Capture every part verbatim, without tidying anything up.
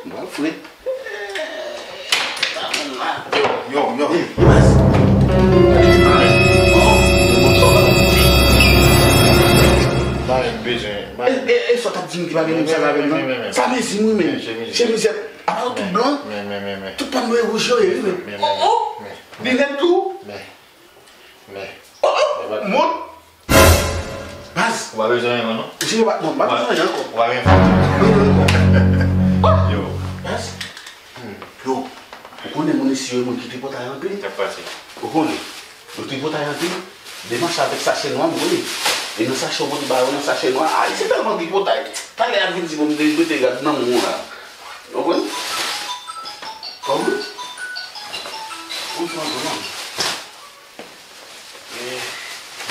Mwen fre. Yo, yo, yo. Mwen bezwen. E sa w t ap di m ki pa gen moun sa lavel nan? Sa mezi m wi men. Chemizèt. Apa yo tout blan? Tout pa m yo e wouj yo ye wi men. Oh oh. Linèt tou. Men, men. Oh oh. Moun. Baz. Ou pa bezwen anyen non. Jere pa non, pa bezwen anyen ankò. Ou pa gen fòm. Yo. Baz. Yo. Ou konnen moun isi yo moun ki tripotay anpil. Sa k pase? Ou konnen. Yo tripotay anpil. Demanch avèk sachè nwa m konnen. E nan sachè w konnen ba yo nan sachè nwa. Ay se tèlman tripotay. Talè y ap vin di bon m te mete rad nan moun la. Ou konprann? Kòman? Ou sou antre non.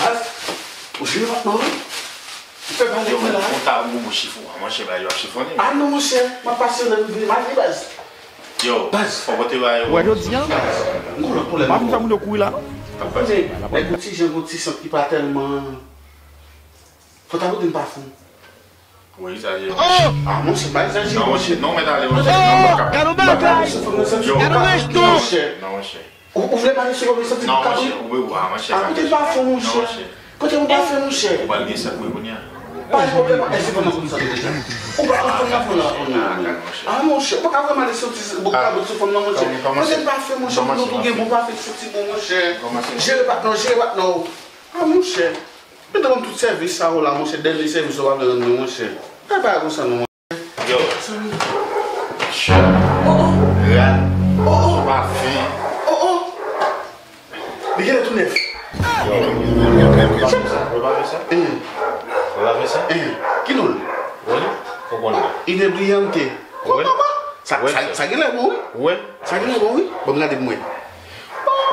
Baz, ou jwe mat non wi. Ou fè pale mwen la. Ou ta ou bon chifon an, monchè, ba yo ap chifonnen. Ah non monchè, m ap pase nan rive mal li baz. Yo, baz, fò pote ba yo. Wè jodi an. M gon lòt pwoblèm. Pa konn sa moun yo kouri la non. Konnen, nèg ou ti jan gon ti sant ki pa tèlman. Fò ta pote m pafon. Wi, egzajere. Ah monchè, pa egzajere. Non monchè, non mèt ale monchè. Non, gad yon bagay. Gad yon resto. Non monchè. Ou vle mare sou yon santi pou kabrit? Non monchè, ou vle wa monchè. Ah pote m pafon monchè. Pote m pafon monchè. Ou pral gen sant mwen kounye a. Pa gen pwoblèm, èske fanm nan konn santi deja? Ou pa konn fanm nan fanm nan konn nan. Ah monchè, ou pa ka vle mare santi bon kabrit sou fanm nan monchè. Pote m pafon monchè, pou nou tou gen bon pafon santi bon monchè. Jere pa non, jere pa non. Ah monchè. Mete ban m tout sèvis sa yo la monchè, dènye sèvis yo pa vle rann mwen monchè. Pa bay bagay konsa non monchè. Yo. Chè. Rad. Pafen. Li genlè tou nèf. Yo. Ou pa fè sa? Ou pa fè sa? Ou pa fè sa? Ki non l? Ou konnen? Inebriante. Sa genlè bon wi. Sa genlè bon wi. Ban m gade pou mwen.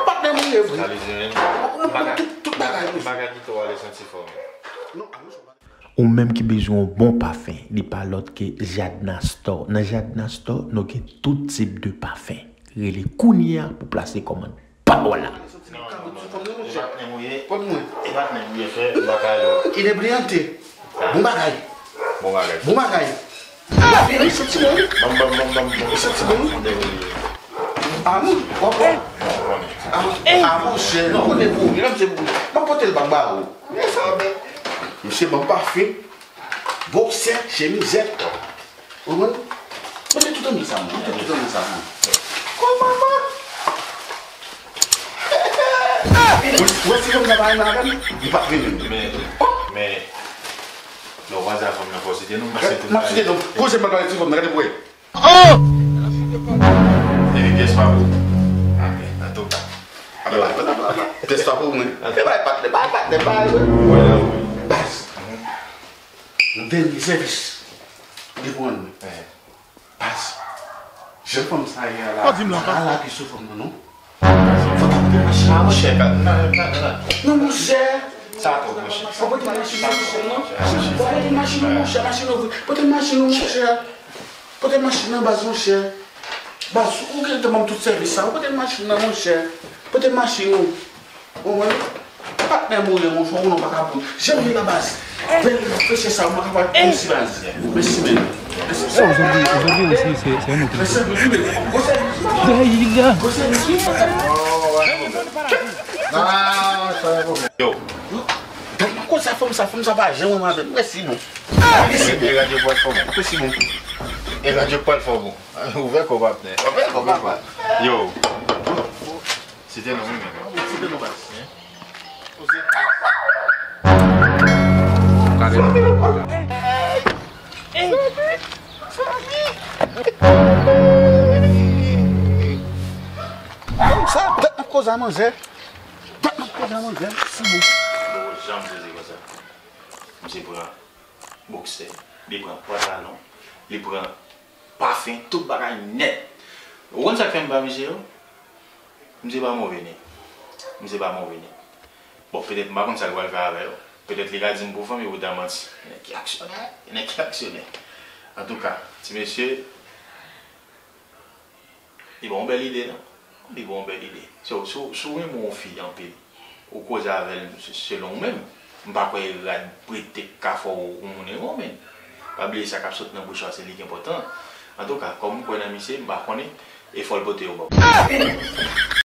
Patnè m ou ye vre. Tout bagay. Bagay ki to ale santi fò. Ou menm ki bezwen yon bon pafen, li pa lòt ke Jadna Store. Nan Jadna Store, nou gen tout tip de pafen. Rele kounye a pou plase kòmand pa w la. Inebriante. Bon bagay. Bon bagay. Bon bagay. Li santi bon wi. Li santi bon wi. Ah monchè, nou konnen pou ou, mesye, m ap pote l pa ba ou. Mesye ban m pafen. Boksè, chemizèt. Ou konprann? Mete tout anndan sa mwen, mete tout anndan sa mwen. Kòman man? Ou wè si fanm nan pa renmen avè m, li p ap renmen m. Men, men, lè w kwaze ak fanm nan fò w site non m pase tout. M ap site non. Koze m pral pale ti fanm nan, gade pou wè. Oh! Epi pyès pa pou ou. Amen. Antouka. Pyès pa pou mwen. E bay patnè, bay patnè, bay. Baz. Yon dènye sèvis. Li pou rann mwen. Baz. Jan fanm sa ye a la. Pa di m la, pa. Ala ki sou fanm nan non. Fò ta pote machin nan. Monchè, pa nan nan nan. Non monchè. Sa twòp monchè. Fò pote machin nan monchè non. Fò pote machin nan monchè, machin nan vre. Pote machin nan monchè. Pote machin nan baz monchè. Baz, ou gentan ban m tout sèvis sa. Ou pote machin nan monchè. Pote machin ou. Ou konprann? Patnè m ou ye monchè, ou non pa ka bon. Jan m ye nan baz. Bèl freche sa, ou pa ka pale konsi baz. Mèsi men. Mèsi. Aujourd'hui, aujourd'hui aussi, c'est c'est un autre. Mèsi anpil wi men. Gwo sèvis. Aïe, là. Gwo sèvis wi. Yo. Gad nan koze sa fanm sa, fanm sa pa janm renmen avè m. Mèsi bon. Mèsi bon. E radyo pral fò bon. Mèsi bon. E radyo pral fò bon. Ouvè kò patnè. Ouvè kò papa. Yo. Site non wi men. Site non baz. Gade. Sa, dat n ap koze a manzè. Dat n ap koze a manzè. Si bon. Janm sezi konsa. Misye pran boksè, li pran pantalon, li pran pafen, tout bagay nèt. Ou konn sa k fè m pa misye yo? Misye pa move nèg. Misye pa move nèg. Bon, petèt m pa konn sa l pral fè avè yo. Petèt li ka di m pou fanm yo pou ta manti. Nèg ki aksyonè, nèg ki aksyonè. Antouka, ti mesye, li ba w yon bèl ide non. Li ba w yon bèl ide. So, si w si w renmen yon fi anpil, ou koze avè l selon ou menm. M pa kwè rad prete k ka fè w yon moun renmen w, men pa bliye sa k ap sot nan bouch ou a se li ki enpòtan. Antouka, kòm m kwè nan misye, m pa konnen, e fò l pote yo ban m.